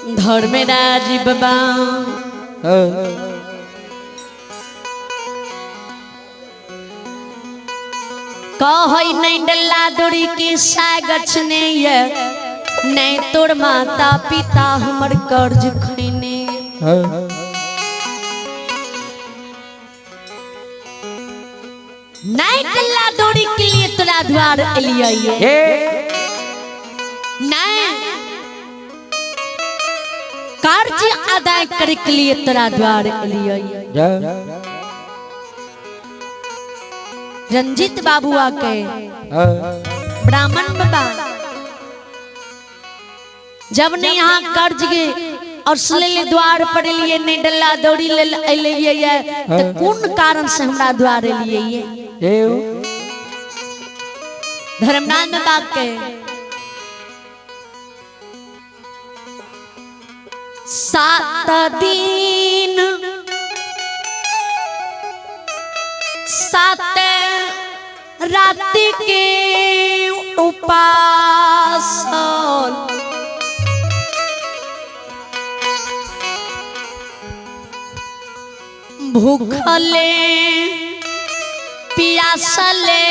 धर्मराज बाबा कहै नहीं डल्ला डोरी के सागछ ने ये नहीं तोर माता पिता हमर कर्ज खैने। नहीं डल्ला डोरी के लिए तोरा द्वार एलियै ये नहीं कर्ज अदा करे के लिए तोरा द्वार एलियै। रंजीत बाबू आके ब्राह्मण बाबा जब ने यहाँ कर्ज के और ले द्वार पर लिए नहीं डल्ला दौड़ी ले एलियै ये तो कोन कारण से हमरा द्वार एलियै ये? धर्मनाथ बाबा के 7 दिन 7 रात के उपास भूखले पियासले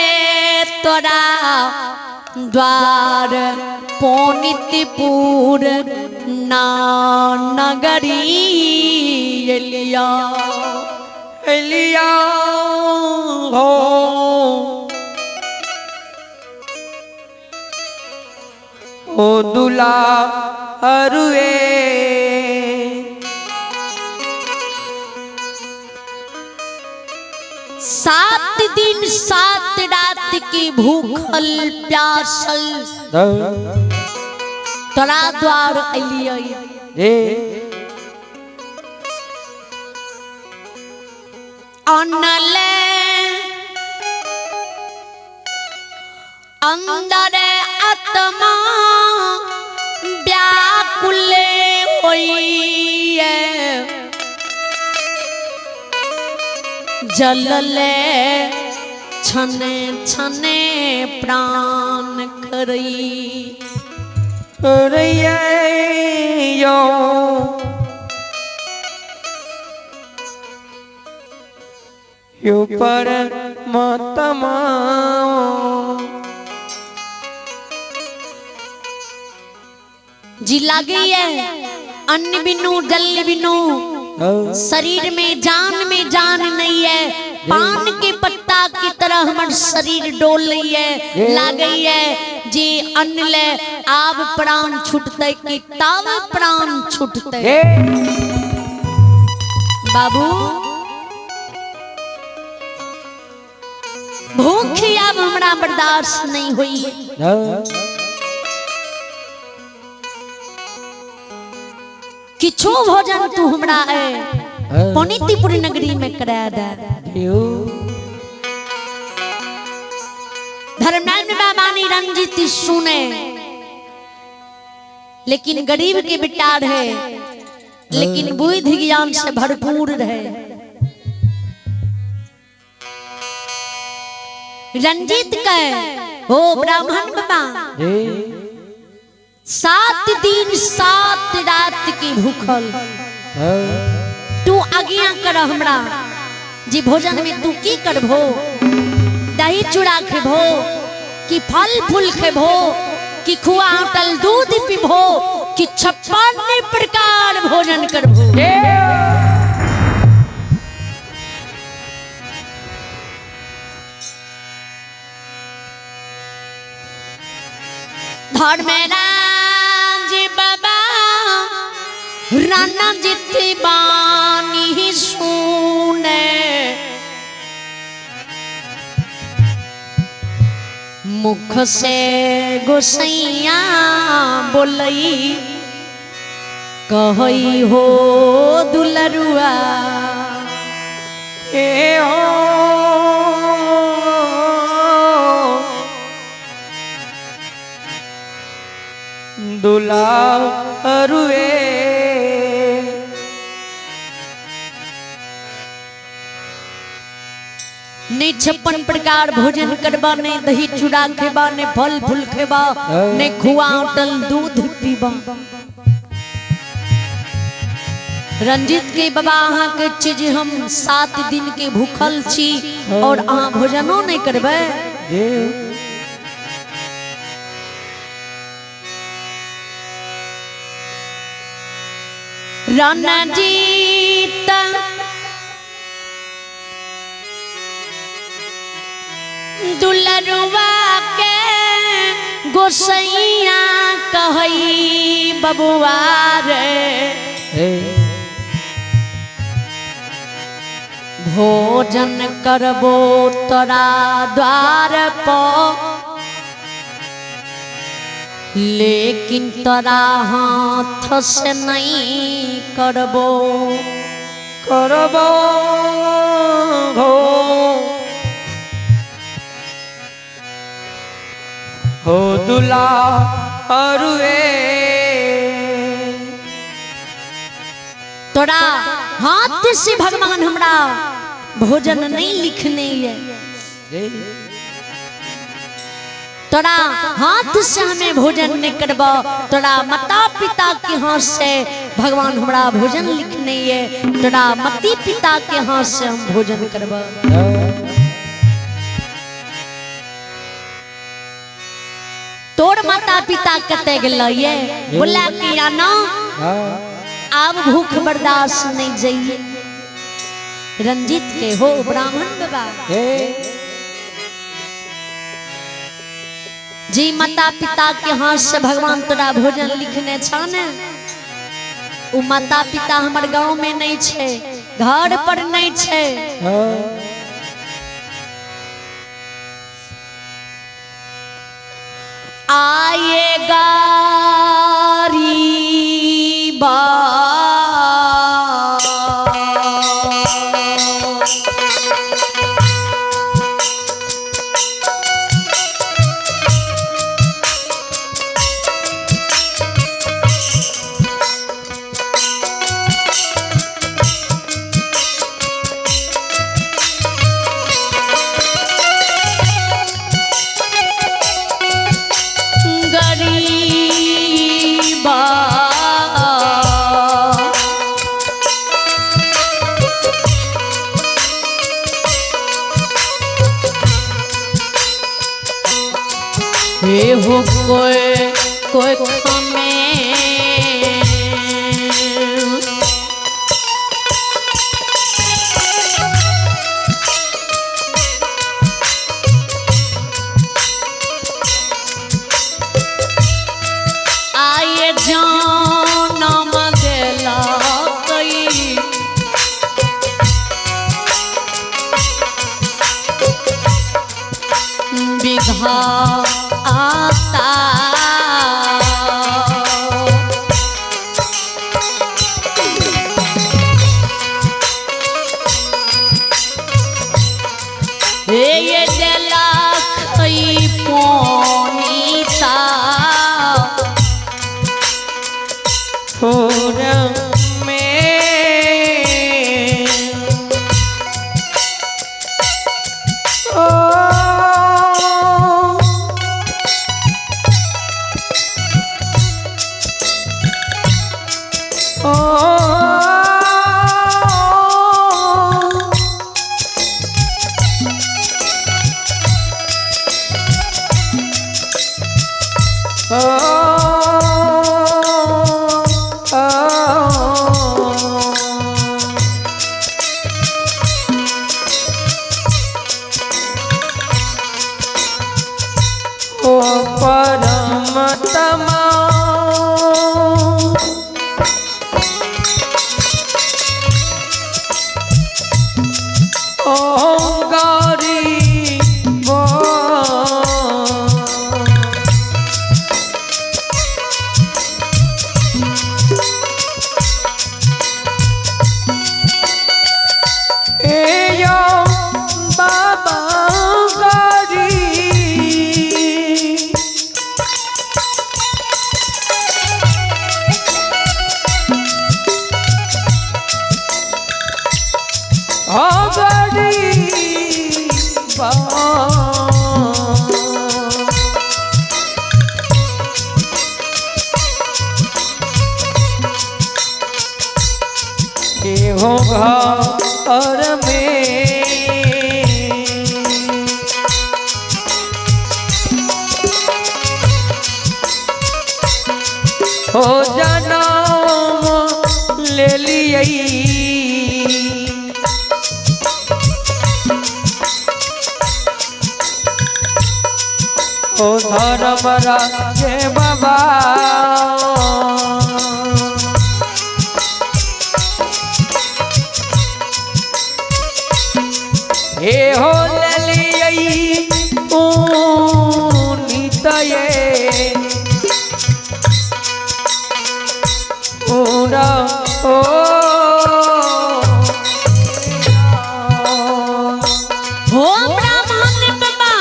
तोरा द्वार पौनितपुर ना नगरी एलिया एलिया हो। ओ दुला अरुए 7 दिन 7 रात की भूखल प्यासल तोरा द्वार एलियै। अनले अंदर आत्मा व्याकुल होइए जलले छने छने प्राण करई करैयो। यो परमात्मा जी लागे है अन्न बिनु जल बिनु शरीर में जान नहीं है। पान के पत्ता की तरह हमर शरीर डोल रही है। लागे है जी अन्न ले आब प्राण छूटते कि ताब प्राण छूटते। बाबू भूख आब हमरा बर्दाश्त नहीं हुई। किछो भोजन तू हमरा है पौनितीपुर नगरी में करा दे। धर्मनारायण बाबा ने रंजीत सुने लेकिन गरीब के बेटा रहे लेकिन बुद्धि ज्ञान से भरपूर रहे। रंजीत कहे हो ब्राह्मण बाबा 7 दिन 7 रात की भूखल तू आज्ञा कर हमरा जी भोजन में तू की करभो दही चूड़ा खेबो कि फल फूल खेबो कि खुआ आटल दूध पीबो कि 56 प्रकार भोजन करभो। धर्मराज बाबा राणा जित बानी सुने मुख से गोसैया बोलई कहई हो दुलरुआ ए हो दुलारुए नहीं 56 प्रकार भोजन करबा नहीं दही चूड़ा खेबा नहीं फल फूल खेबा नहीं खुआ अटल दूध पीबा। रंजीत के बाबा अहाँ के चीज हम 7 दिन के भूखल छी और अहाँ भोजनो नहीं करबै। रणजीत दुलरुआ के गोसैया कहई बबुआ रे, भोजन करबो तोरा द्वार पर, लेकिन तोरा हाथ से नहीं करबो। करबो हो दुला अरुए, तोरा हाथ से भगवान हमरा भोजन नहीं लिखने है, तोरा हाथ से हमें भोजन नहीं करबो, तोरा माता पिता के हाथ से भगवान हमरा भोजन लिखने है, तोरा मती पिता के हाथ से हम भोजन करबो। तोर माता पिता कते गेल ये बोला कि आना आब भूख बर्दाश्त नहीं जाइए। रंजीत के हो ब्राह्मण बाबा जी, माता पिता के हाथ से भगवान तोरा भोजन लिखने छा ने, उ माता पिता हमर गांव में नहीं छे, घर पर नहीं छे। आए गरीबा गरीबा हे हो कोई कोई खमे आए जनम देला कई विधा आता, हे ये देला खई पोनीता छोर में ओ ओ ओ परम तमा हो घर में। हो जनम ले लियै ओ धर्म राजे बाबा। हे हो ले लियै नितये पूरा ओ। हो ब्राह्मण बाबा,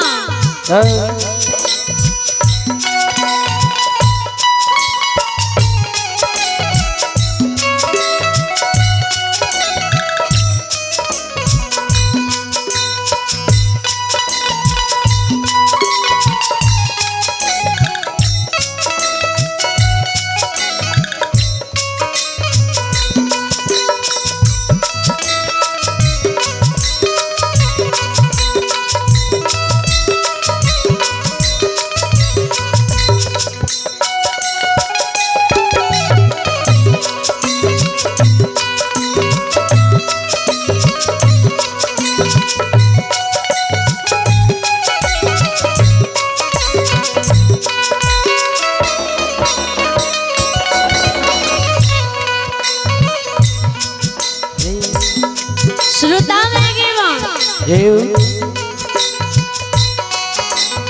श्रोता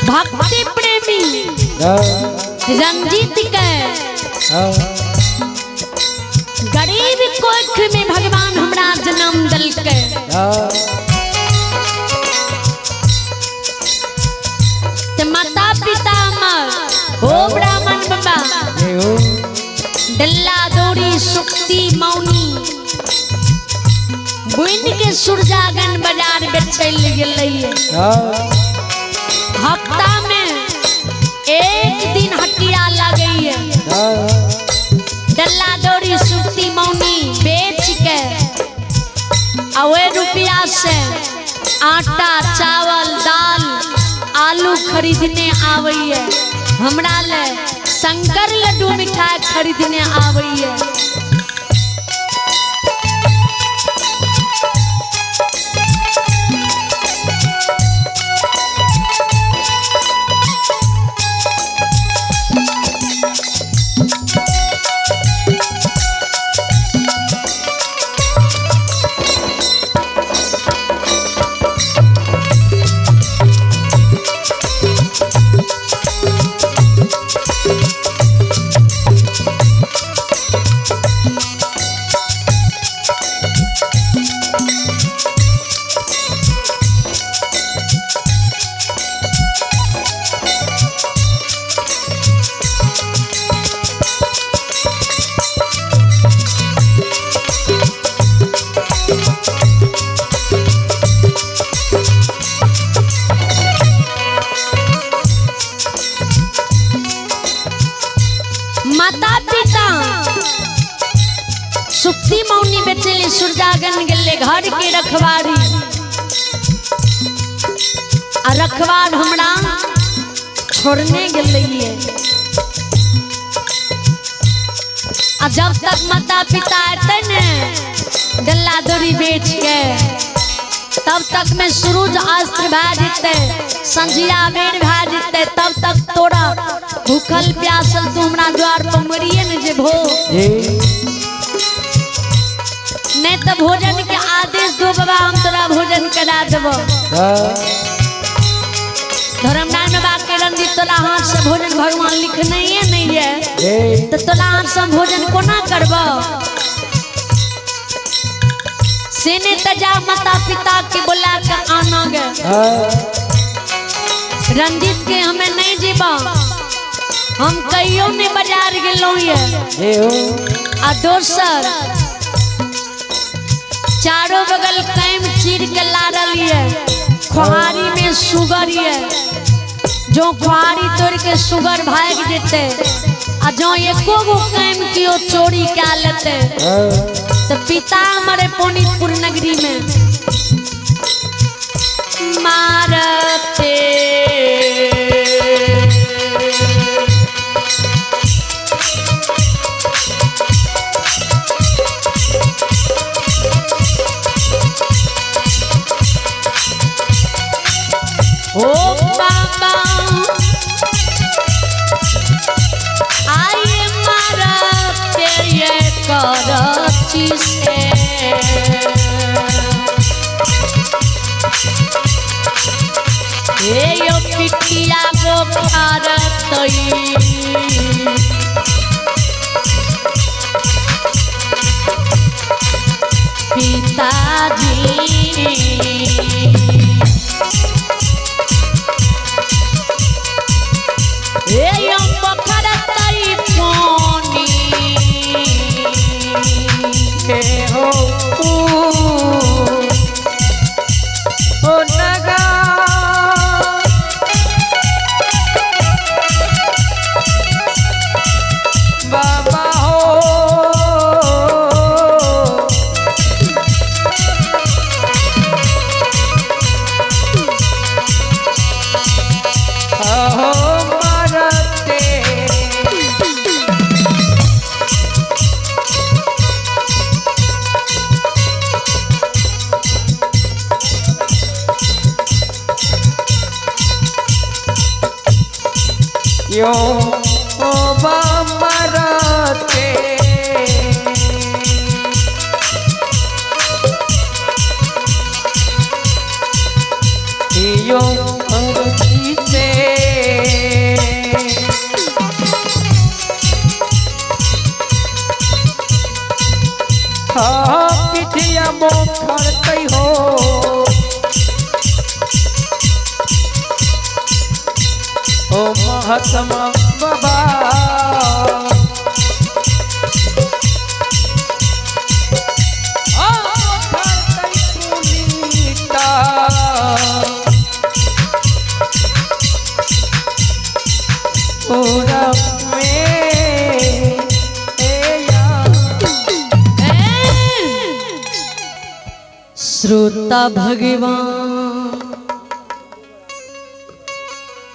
भक्ति प्रेमी रंजीत के गरीब कोख में भगवान हमरा जन्म दिलके। ते माता पिता हमर हो ब्राह्मण बाबा डल्ला दौड़ी सुक्ति मौनी बुन के सुरजागन बाजार बेचै ले गेलै। हफ्ता में एक दिन हटिया लगैए। डल्ला दौड़ी सुक्ति मौनी बेच के आ ओहि रुपया से आटा चावल दाल आलू खरीदने आबैए। हमरा ले शंकर लड्डू मिठाई खरीदने आबैए। माता पिता सुक्ति मौनी बेचले सुरजागन गेले घर के रखवारी आ रखवार हमरा छोड़ने गेले। आ जब तक माता पिता एतै ने डल्ला दौड़ी बेच के तब तक में सूरज अस्त भए जेतै, संझिया बेर भए जेतै, तब तक तोरा भूखल प्यासल तू हमरा द्वार पर मरिए ने जेबहो। नहीं तो भोजन के आदेश दो बाबा, हम तोरा भोजन करा देबो। धर्मनारायण बाबा के रंजीत तोरा हाथ से भोजन भगवान लिखने नहीं है तो तोरा हाथ से भोजन कोना करबो। से ने त जा माता पिता के बोला के आना गे। रंजीत के हमें नहीं जीबा, हम कहियो नहीं बाजार गेलहुँ ये। आ दोसर चारों बगल कैम चीर के लारल ये, खोहारी में सुगर ये, जो खोहारी तोड़ के सुगर भाग जेते आ जो एको गो कैम कियो चोरी कए लेते। तो पिता हमारे पुनितपुर नगरी में मारते ओ बाबा आइए मारते ये करची से हे यो पिटिया गो करतई पिताजी ए बखरतई पानी के हो ओ नगा बाबा हो अहो मरते यो ओ मरते यो मरती से हाँ पिठिया मोखर हो ओ महात्मा बाबा आ, मोखर तई पुनीता। पूरा में ए या। श्रोता भगवान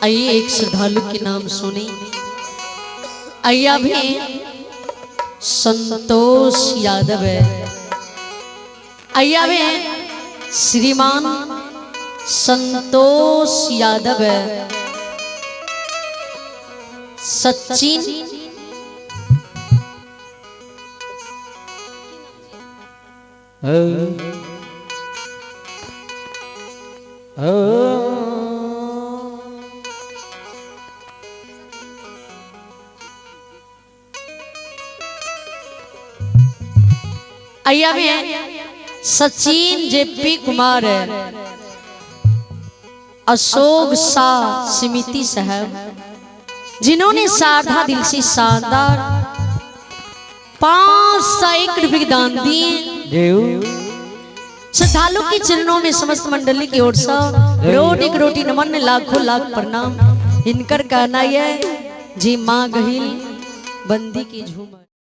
आइए एक श्रद्धालु के नाम सुने। आइए अभी संतोष यादव है। आइए अभी श्रीमान संतोष यादव है। सचिन आइए अभी सचिन जेपी कुमार है। अशोक शाह समिति साहब जिन्होंने साधा दिल से शानदार 501 रुपये के दान दिए। देव श्रद्धालु के चरणों में समस्त मंडली की ओर से रोटी रोटी नमन लाखों लाख प्रणाम। इनकर कहना यह जी माँ गहिल बंदी की झूमर।